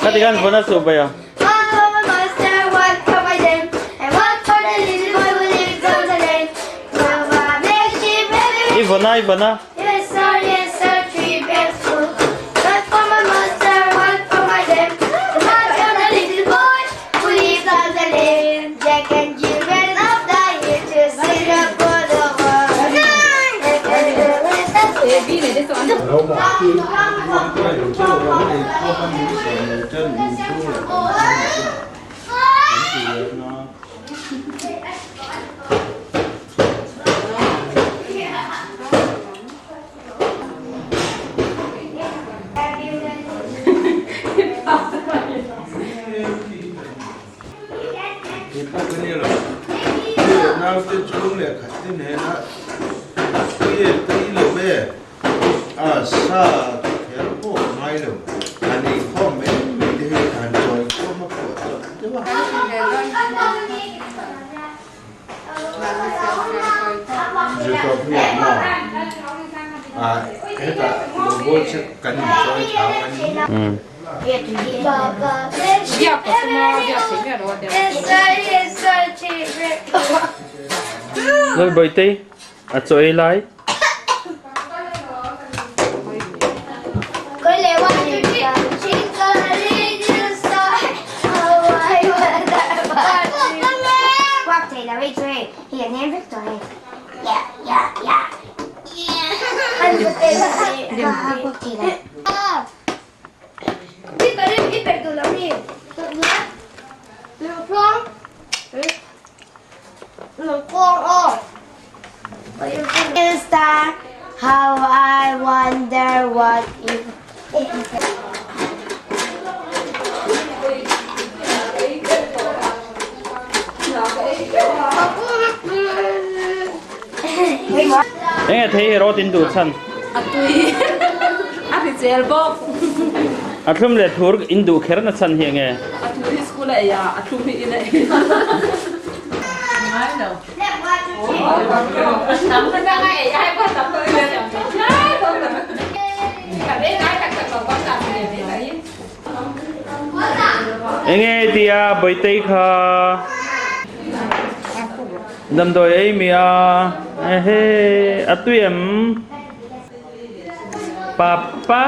Khati khan vawna suh bai a. I vawna i vawna. Naute chhung leh khat te nena tui e tui lo e a sa kher pawh a ngai lo a nei khawm mai mai te hi han chawi khawm a pawh chawp deuh a. Zirtawp hi a awm a, hetah logo chu kan inchawi thau a ni. Lalbawitei a chaw ei lai. How I wonder what you Enge thei hi rawt in duh chhan? A tui a ri chel bawk. A thlum leh thur in duh kher na chhan hi enge? A thur hi school a ei a, a thlum hi in a ei. Ngai lo. Enge tia Bawihtei kha damdawi ei mi a ehe a tui em papa.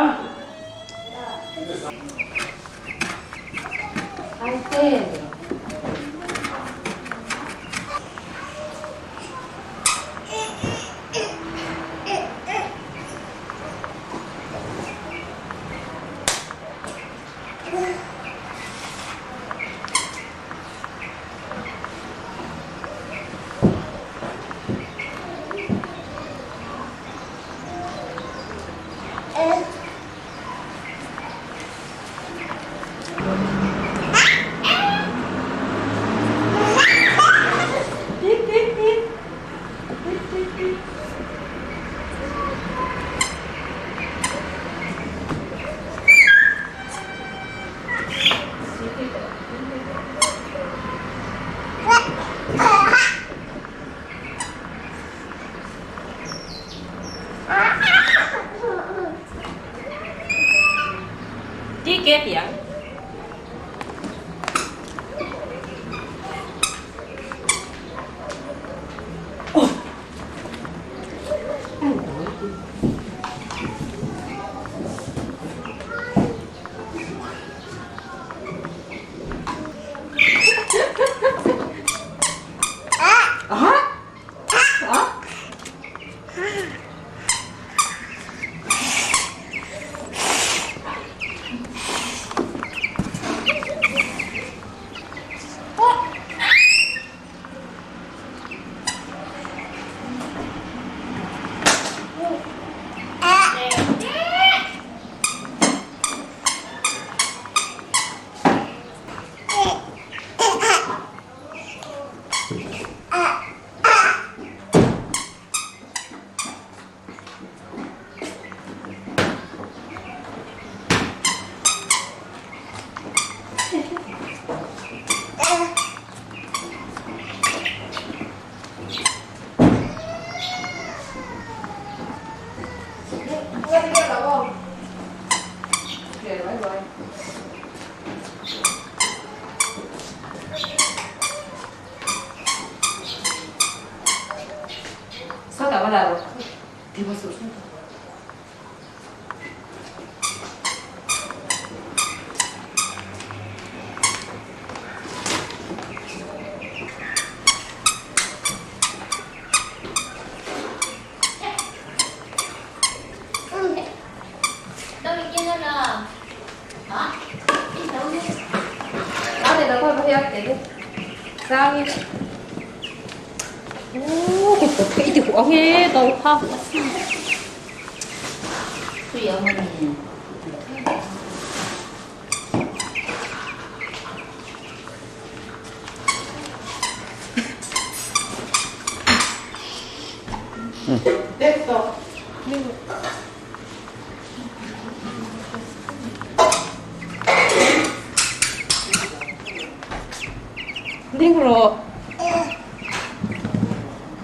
Ding rawh.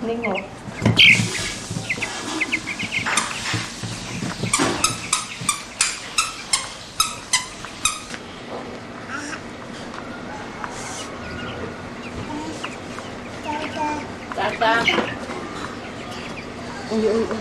Ding rawh. Ui ui ui.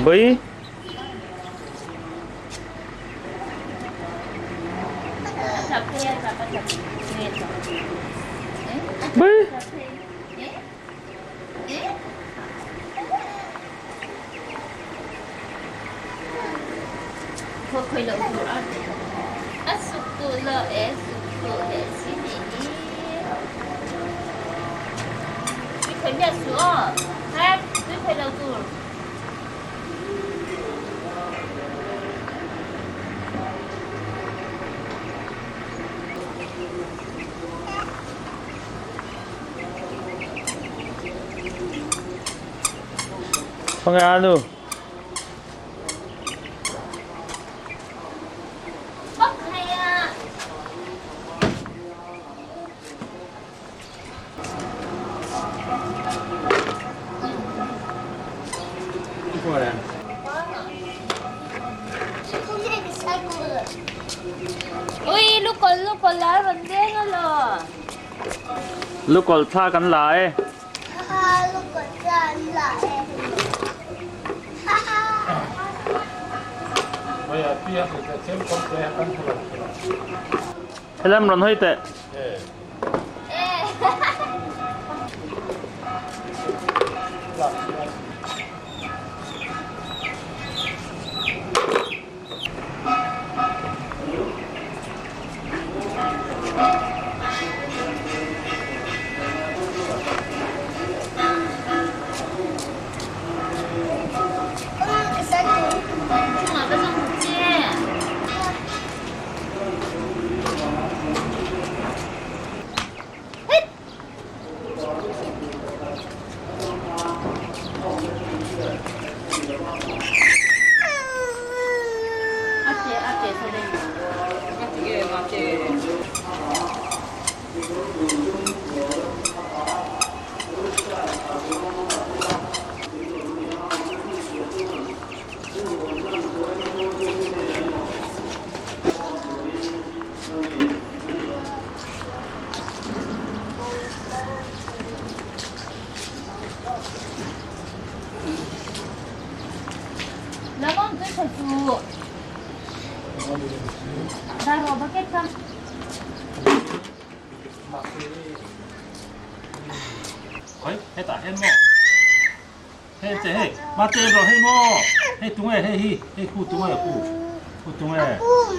Bui. Bui. Khawnge anu? Lukawlh thla kan la e. Helam rawn hawi teh. Hetah hian maw? Hei che hei, mate en rawh hei maw? Hei tunge hei hi, hei khu tunge khu, khu tunge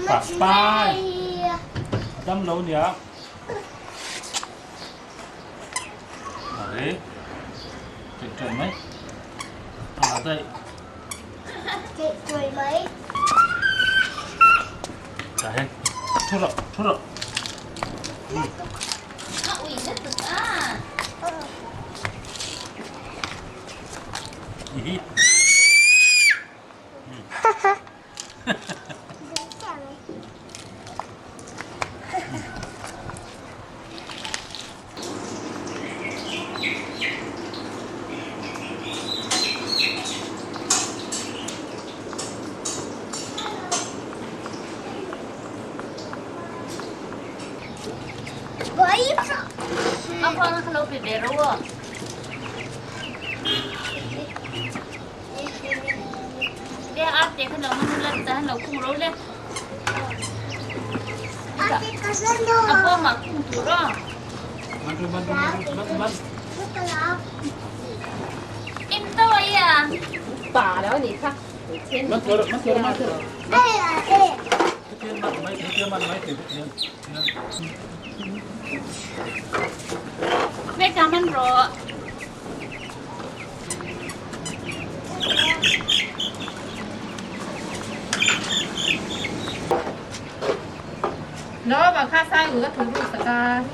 papa a dam lo nia. Are, chei chei mai, a daih. Chei chei mai. Tah hian thu rawh, thu rawh. 打了你看。 老板看三五个土路是吧？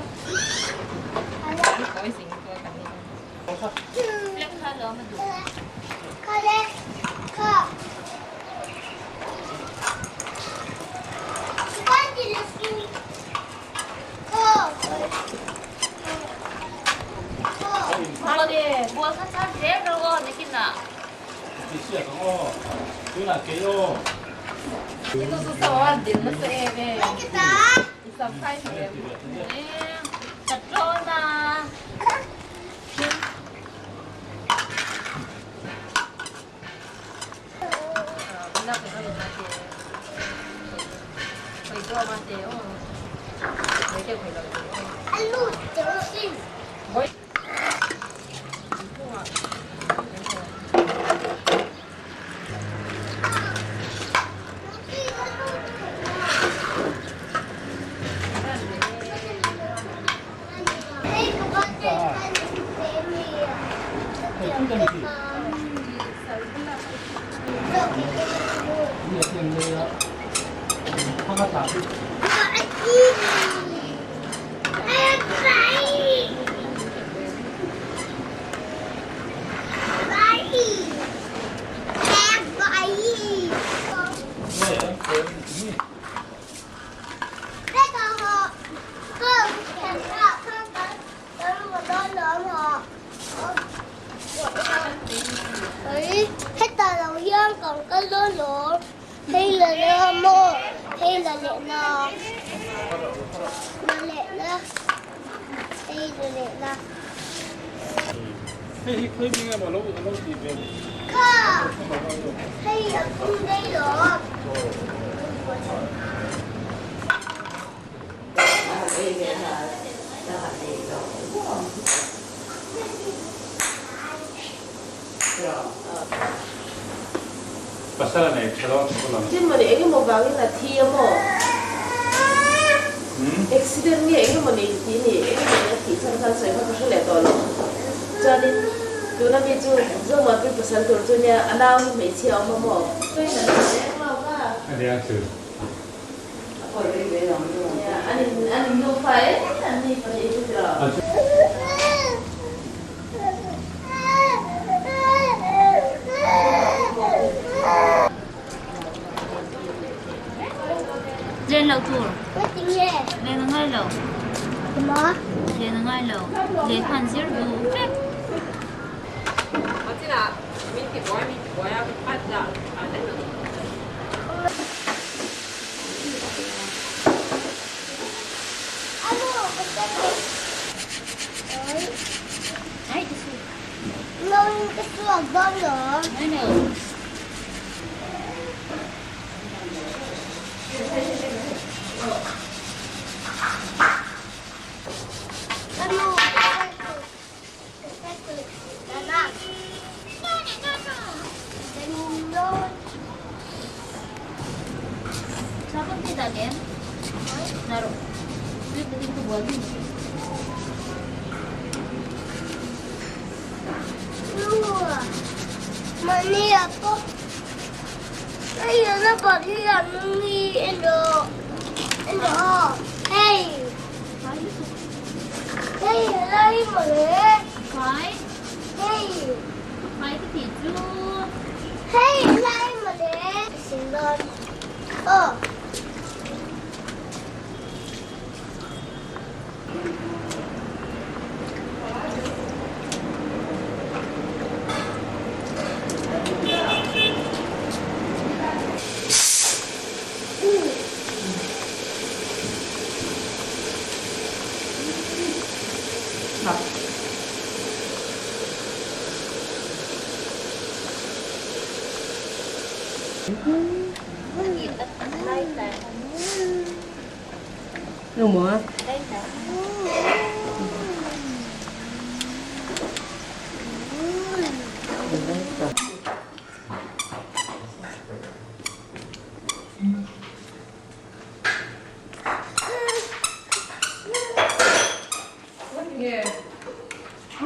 有冇啊？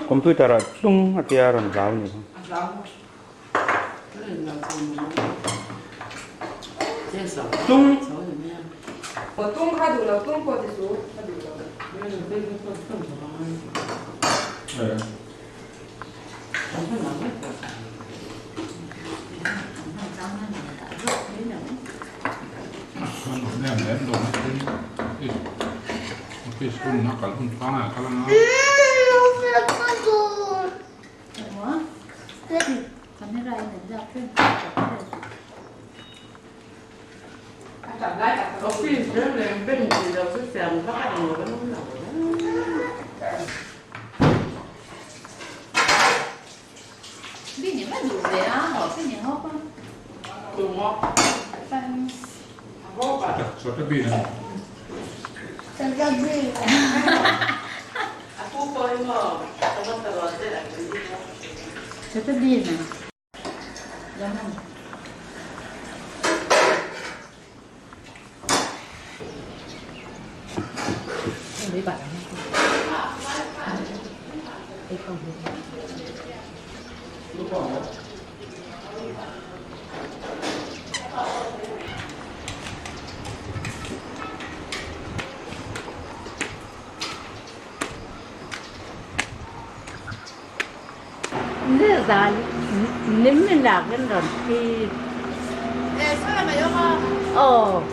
Computer ah tlung a tia rawn hlau ni kha. Tlung. Nizan nimin ah kan rawn thi. Oh,